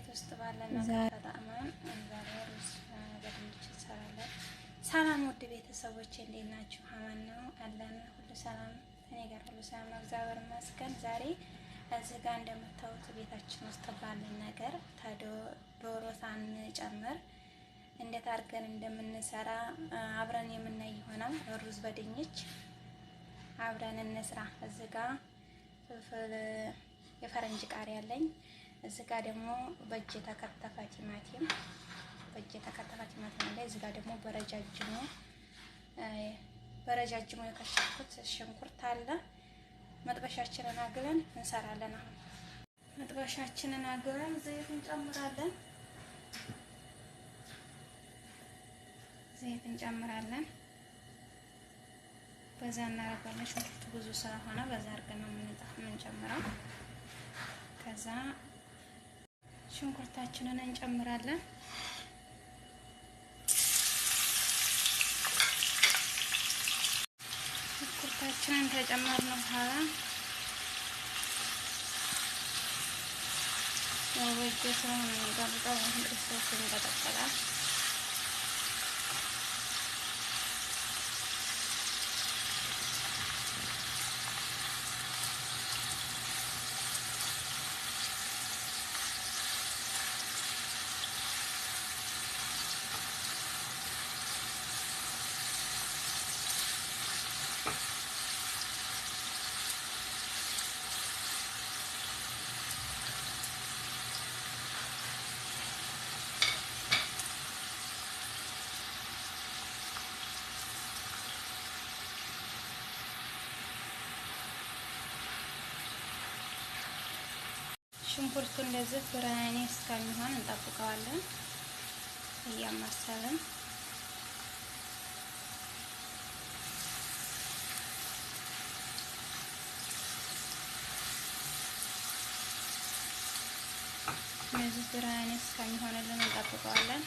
ቤት ውስጥ ባለን ነገር ተጠቅመን ዛሬ ሩዝ በድንች እንሰራለን። ሰላም ውድ ቤተሰቦች እንዴት ናችሁ? አማን ነው አለን። ሁሉ ሰላም፣ እኔ ጋር ሁሉ ሰላም ነው፣ እግዚአብሔር ይመስገን። ዛሬ እዚህ ጋር እንደምታዩት ቤታችን ውስጥ ባለን ነገር ዶሮ ሳንጨምር እንዴት አድርገን እንደምንሰራ አብረን የምናይ ይሆናል። ሩዝ በድንች አብረን እንስራ። እዚህ ጋር ፍልፍል የፈረንጅ ቃሪያ አለኝ። እዚህ ጋር ደግሞ በእጅ የተከተፈ ቲማቲም በእጅ የተከተፈ ቲማቲም አለ። እዚህ ጋር ደግሞ በረጃጅሙ የከሸኩት ሽንኩርት አለ። መጥበሻችንን አግለን እንሰራለን። አሁን መጥበሻችንን አግለን ዘይት እንጨምራለን። ዘይት እንጨምራለን። በዛ እናደርጋለን። ሽንኩርቱ ብዙ ስለሆነ በዛ አድርገን ነው የምንጨምረው። ከዛ ሽንኩርታችንን እንጨምራለን። ሽንኩርታችንን ከጨመርን በኋላ ያው በእጄ ስለሆነ የሚቀርጠው ሶስ ይንቀጠቀጣል። ሽንኩርቱ እንደዚህ ብራኒ እስከሚሆን እንጠብቀዋለን እያማሰልን። እንደዚህ ብራኒ እስከሚሆንልን እንጠብቀዋለን።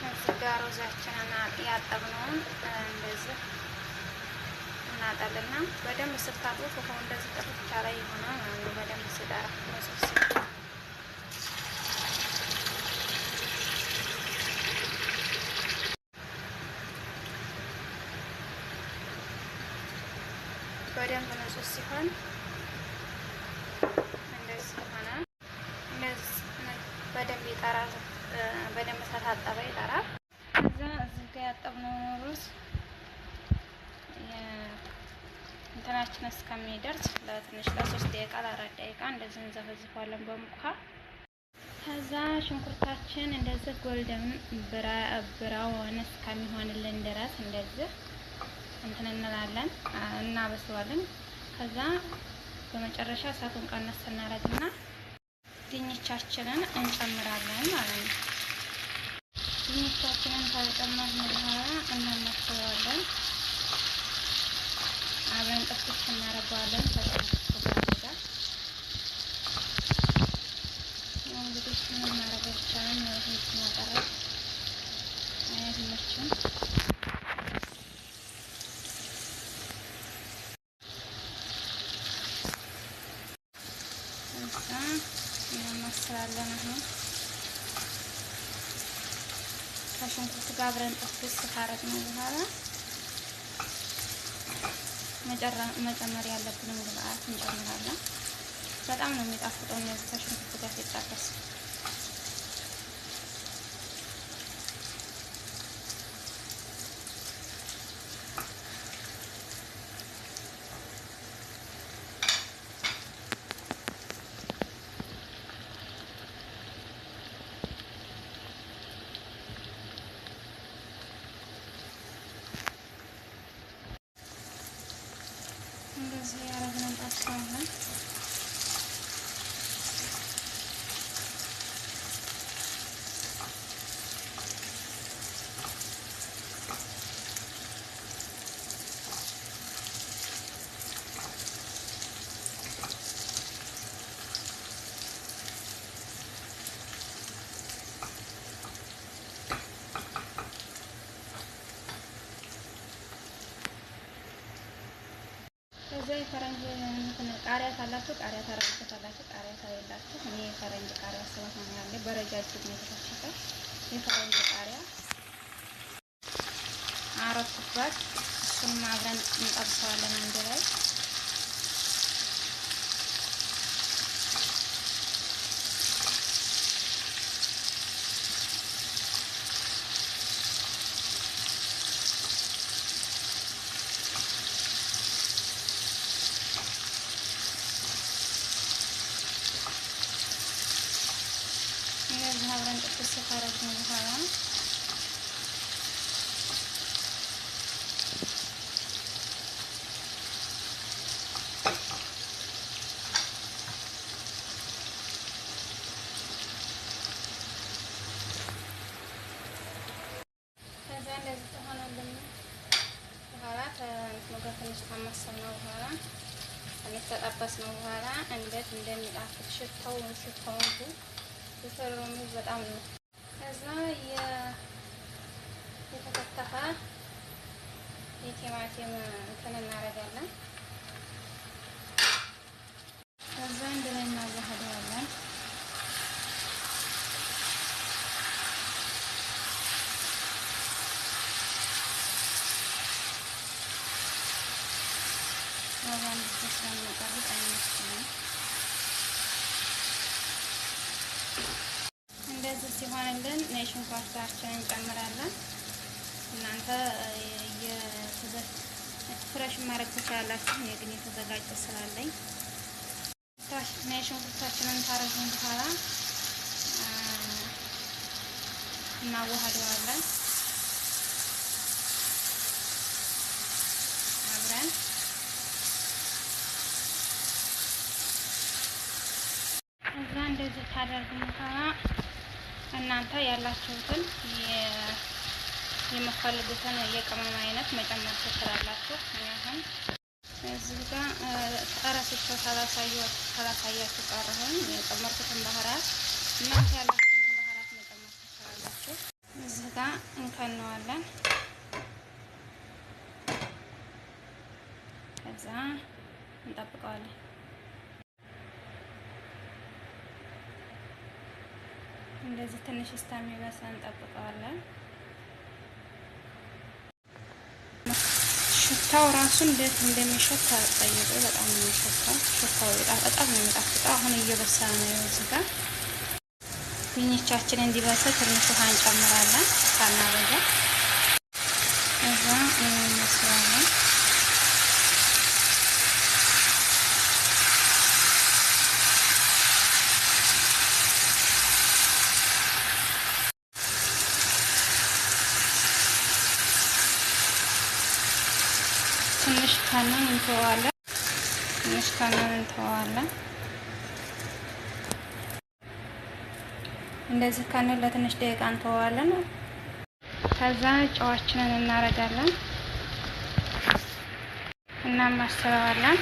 እዚህ ጋር ሩዛችንን ያጠብነውን እንደዚህ እናጠልና በደንብ ስታጥቡት ውሃው እንደዚህ ጥርት ያለ ይሆናል ማለት ነው። በደንብ ሲጠራ በደንብ ንጹህ ሲሆን እንደዚህ ይሆናል። እንደዚህ በደንብ ይጠራል። በደንብ ተታጠበ ይጠራል። ከዛ እዚህ ጋር ያጠብነውን ሩዝ እንትናችን እስከሚደርስ ለትንሽ ለ3 ደቂቃ ለ4 ደቂቃ እንደዚህ እንዘፈዝፈዋለን በሙቅ። ከዛ ሽንኩርታችን እንደዚህ golden brown እስከሚሆንልን ድረስ እንደዚህ እንትን እንላለን እናበስለዋለን። ከዛ በመጨረሻ እሳቱን ቀነስ እናደርግና ድንቻችንን እንጨምራለን ማለት ነው። ድንቻችንን ከጨመርን በኋላ እናማስለዋለን። አብረን ጥፍጥፍ እናደርገዋለን ከሽንኩርቱ ጋር። እንግዲህ ምን ማድረግ አይቻልም። ይሄን ማቀረብ አይመችም። እዛ እናማስላለን። አሁን ከሽንኩርቱ ጋር አብረን ጥፍጥፍ ካረግነው በኋላ መጨመር ያለብንን ግብአት እንጨምራለን። በጣም ነው የሚጣፍጠው እነዚህ ከሽንኩርቱ ጋር ሲጣበስ። እንደዚህ ያደረግነው እንጠብሰዋለን። ከዛ የፈረንጅ እንትን ቃሪያ ካላችሁ ቃሪያ ታረጉበታላችሁ። ቃሪያ ከሌላችሁ እኔ የፈረንጅ ቃሪያ ስለሆነ ያለ በረጃጅም የተከተፈ የፈረንጅ ቃሪያ አረኩበት። እሱንም አብረን እንጠብሰዋለን አንድ ላይ። እንደዚህ አብረን ጥብስ ካረግን በኋላ ከዛ እንደዚህ ከሆነልን በኋላ ከእንትኑ ጋር ትንሽ ካማሰልነው በኋላ ትንሽ ተጠበስነው በኋላ እንዴት እንደሚጣፍጥ ሽታው ሽታው የተሰራው በጣም ነው። ከዛ የተከተፈ የቲማቲም እንትን እናደርጋለን። ከዛ አንድ ላይ እናዋህደዋለን። ያው አንድ ጊዜ ስለምንጠብቅ አይመስልም። እንደዚህ ሲሆንልን ነጭ ሽንኩርታችንን እንጨምራለን። እናንተ fresh ማድረግ ትችላላችሁ። እኔ ግን የተዘጋጀ ስላለኝ ነጭ ሽንኩርታችንን ታረግን በኋላ እናዋህደዋለን አብረን። እዛ እንደዚህ ታደርጉን በኋላ እናንተ ያላችሁትን የምትፈልጉትን የቅመም አይነት መጨመር ትችላላችሁ። እኔ አሁን እዚህ ጋር እረስቸው ሳላሳያችሁ ቀረሁኝ። የጨመርኩትን ባህራት እናንተ ያላችሁትን ባህራት መጨመር ትችላላችሁ። እዚህ ጋር እንከነዋለን። ከዛ እንጠብቀዋለን። እንደዚህ ትንሽ እስከሚበስል እንጠብቀዋለን። ሽታው ራሱ እንዴት እንደሚሸት አትጠይቁ። በጣም ነው የሚሸተው። ሽታው በጣም ነው የሚጣፍጠው። አሁን እየበሰለ ነው። እዚህ ጋር ድንቻችን እንዲበስል ትንሽ ውሃ እንጨምራለን ሳናበዛ። እዛ እንመስለዋለን። ትንሽ ካነን እንተዋለን። ትንሽ ካነን እንተዋለን። እንደዚህ ካነን ለትንሽ ደቂቃ እንተዋለን። ከዛ ጨዋችንን እናረጋለን፣ እናማስለዋለን።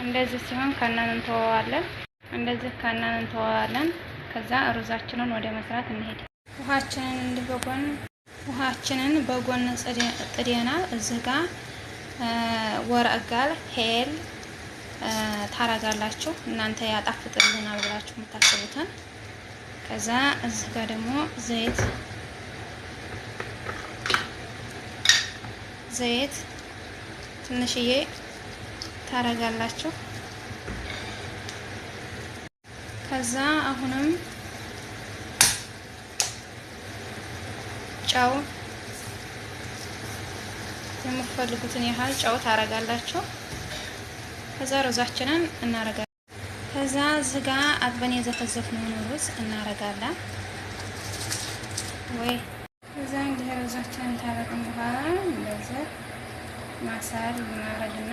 እንደዚህ ሲሆን ካነን እንተዋለን። እንደዚህ ካነን እንተዋለን። ከዛ ሩዛችንን ወደ መስራት እንሄድ። ውሃችንን እንዲህ በጎን ውሃችንን በጎን ጥደናል። እዚህ ጋር ورق غار هيل ታረጋላችሁ እናንተ ያጣፍጥልናል ብላችሁ የምታስቡትን። ከዛ እዚህ ጋር ደግሞ ዘይት ዘይት ትንሽዬ ታረጋላችሁ። ከዛ አሁንም ጨው የምትፈልጉትን ያህል ጨው ታረጋላችሁ። ከዛ ሩዛችንን እናረጋለን። ከዛ እዚህ ጋ አጥበን የዘፈዘፍነውን ሩዝ እናረጋለን። ወይ ከዛ እንዲህ ሩዛችንን ታረግን በኋላ እንደዚህ ማሰል እናረግና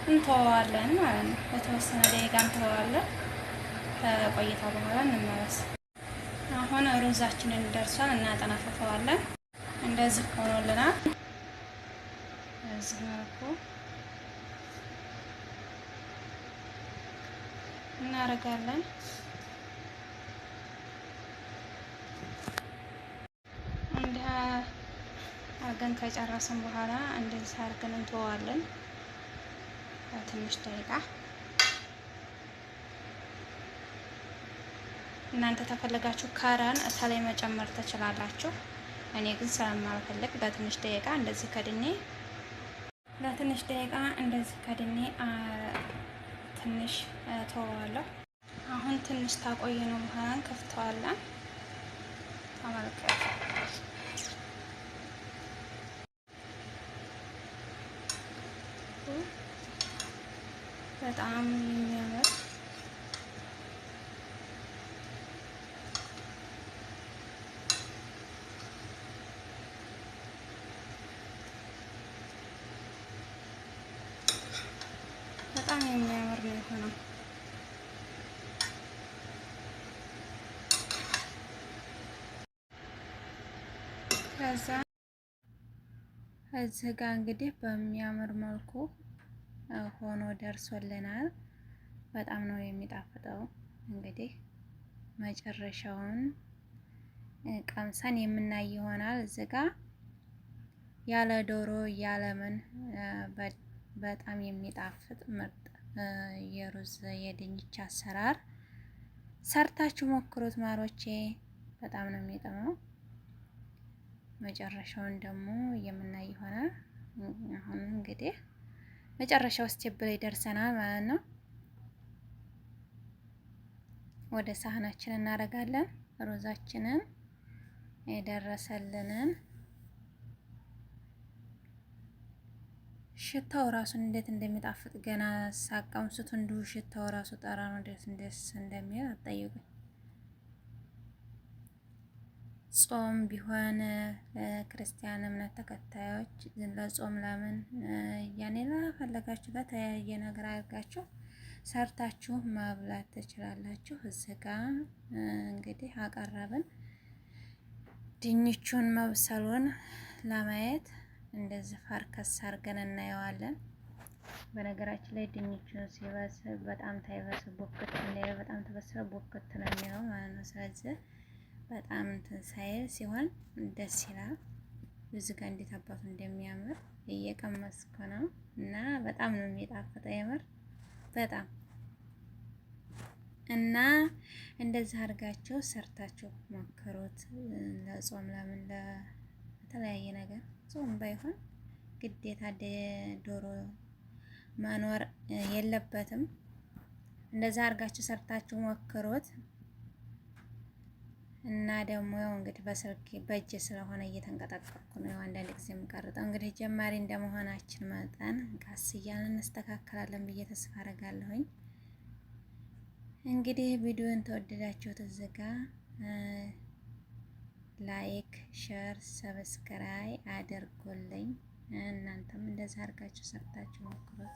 እንተወዋለን ማለት ነው። ለተወሰነ ደቂቃ እንተወዋለን። ከቆይታ በኋላ እንመለስ። አሁን ሩዛችንን ደርሷል፣ እናጠናፍፈዋለን። እንደዚህ ሆኖልናል። በዚህ መልኩ እናደርጋለን። እንዲህ አድርገን ከጨረስን በኋላ እንደዚህ አድርገን እንተወዋለን ትንሽ ደቂቃ። እናንተ ተፈለጋችሁ ከረን ተላይ መጨመር ትችላላችሁ። እኔ ግን ስለማልፈልግ ለትንሽ ደቂቃ እንደዚህ ከድኔ ለትንሽ ደቂቃ እንደዚህ ከድኔ ትንሽ ተወዋለሁ። አሁን ትንሽ ታቆየ ነው በኋላ ከፍተዋለን። ተመልከቱ። በጣም የሚያምር በጣም የሚያምር ነው የሆነው። ከዛ እዚህ ጋር እንግዲህ በሚያምር መልኩ ሆኖ ደርሶልናል። በጣም ነው የሚጣፍጠው። እንግዲህ መጨረሻውን ቀምሰን የምናይ ይሆናል። እዚህ ጋር ያለ ዶሮ ያለ ምን በጣም የሚጣፍጥ ምርጥ የሩዝ የድንች አሰራር ሰርታችሁ ሞክሩት ማሮቼ። በጣም ነው የሚጥመው። መጨረሻውን ደግሞ የምናይ ይሆናል። አሁን እንግዲህ መጨረሻው step ላይ ደርሰናል ማለት ነው። ወደ ሳህናችን እናደርጋለን ሩዛችንን የደረሰልንን ሽታው ራሱን እንዴት እንደሚጣፍጥ ገና ሳቀምሱት እንዲሁ ሽታው ራሱ ጠረኑ እንዴት ደስ እንደሚል አትጠይቁኝ። ጾም ቢሆን ክርስቲያን እምነት ተከታዮች ለጾም ለምን ያኔ ለፈለጋችሁ ለተለያየ ነገር አድርጋችሁ ሰርታችሁ መብላት ትችላላችሁ። እዚህ ጋ እንግዲህ አቀረብን ድንቹን መብሰሉን ለማየት እንደዚህ ፈርከስ አድርገን እናየዋለን። በነገራችን ላይ ድንቹ ሲበስል በጣም ታይበስል ቦክት እንዳይል በጣም ተበስለ ቦክት ነው የሚለው ማለት ነው። ስለዚህ በጣም እንትን ሳይል ሲሆን ደስ ይላል። እዚህ ጋር እንዴት አባቱ እንደሚያምር እየቀመስኩ ነው እና በጣም ነው የሚጣፍጠው የምር በጣም እና እንደዚህ አድርጋችሁ ሰርታችሁ ሞክሩት። ለጾም ለምን ለተለያየ ነገር ጾም ባይሆን ግዴታ ዶሮ መኖር የለበትም። እንደዛ አድርጋችሁ ሰርታችሁ ሞክሩት። እና ደግሞ ያው እንግዲህ በስልክ በእጅ ስለሆነ እየተንቀጠቀጥኩ ነው አንዳንድ ጊዜ የምቀርጠው። እንግዲህ ጀማሪ እንደመሆናችን መጠን ቀስ እያልን እንስተካከላለን ብዬ ተስፋ አደርጋለሁኝ። እንግዲህ ቪዲዮን ተወደዳችሁት እዚህ ጋ like፣ share፣ subscribe አድርጉልኝ። እናንተም እንደዛ አድርጋችሁ ሰርታችሁ ሞክሩት።